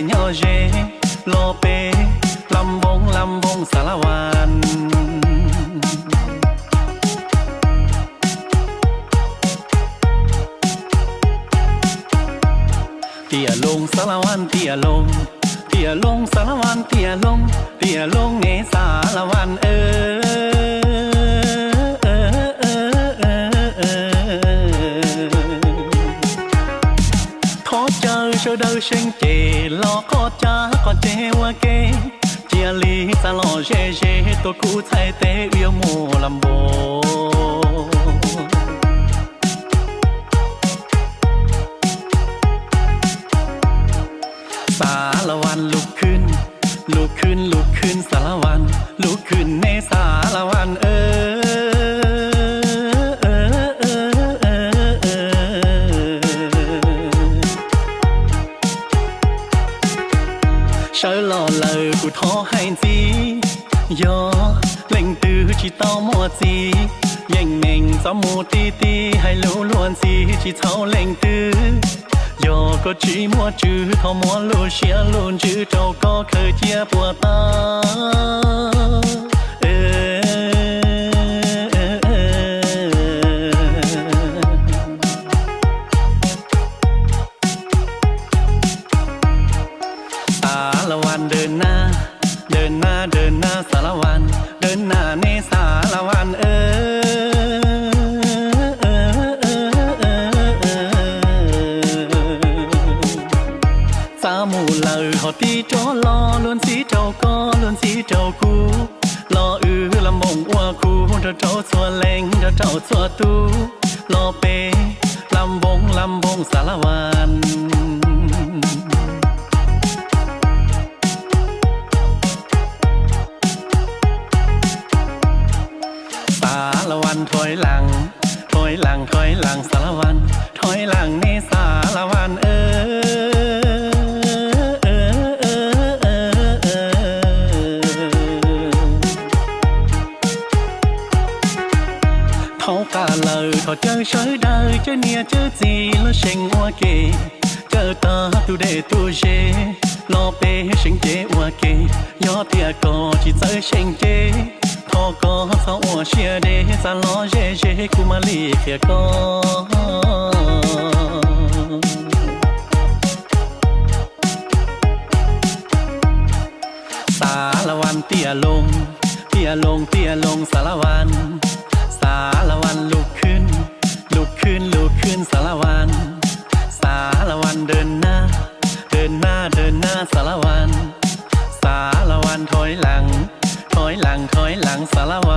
nyob ze los pem lab npoo lab npoo Xav Las Vas. Tiam Loos Xav Las Vas tiam Loos, tiam Loos Xav Las Vas tiam Loos, tiam Loos ne Xav Las Vas. Thov caw sawv daws seev ceg los qhov cab qhov ceg ua ke, cia li txav los ze ze tuaj kuv txhais tes wb yuav mus lab npoo. Xav Las Vas lub khwj, lub khwj lub khwj Xav Las Vas, lub khwj ne Xav Las Vas. Sawv los lawm kuv thov hais ntxiv, yog leej twg tsis tau muaj txiv, yeej meem txhob mus ti ti hais lus luag ntxhi tsis txhaum leej twg. Yog koj tsis muaj tswv thov muab lub siab lub ntsws rau koj khaws cia puas tau. Xav Las Vas dawb nab, dawb nab dawb nab Xav Las Vas, dawb nab ne Xav Las Vas. Txav mus lawm ho tib rov los luag ntxhi rau koj luag ntxhi rau kuv, los wb lab npoo ua khub nrog rau txhua leej nrog rau txhua tus, los pem lab npoo lab npoo Xav Las Vas. Xav Las Vas thov ib las, thov ib las thov ib las Xav Las Vas, thov ib las ne Xav Las Vas. Thaum qab lawm thov caw sawv daws caw niam caw txiv los seev ua ke, caw tag tus dej tus ze los peb seev ceg ua ke. Yog tias koj tsis txawj seev ceg, thov koj txhob ua siab deb, txav los ze ze kuv mam li qhia koj. Xav Las Vas tiaj Loos, tiaj Loos tiaj Loos Xav Las Vas, Xav Las Vas lub khwj, lub khwj lub khwj Xav Las Vas, Xav Las Vas dawb nab, dawb nab dawb nab Xav Las Vas, Xav Las Vas thov ib las, thov ib las thov ib las Xav Las Vas.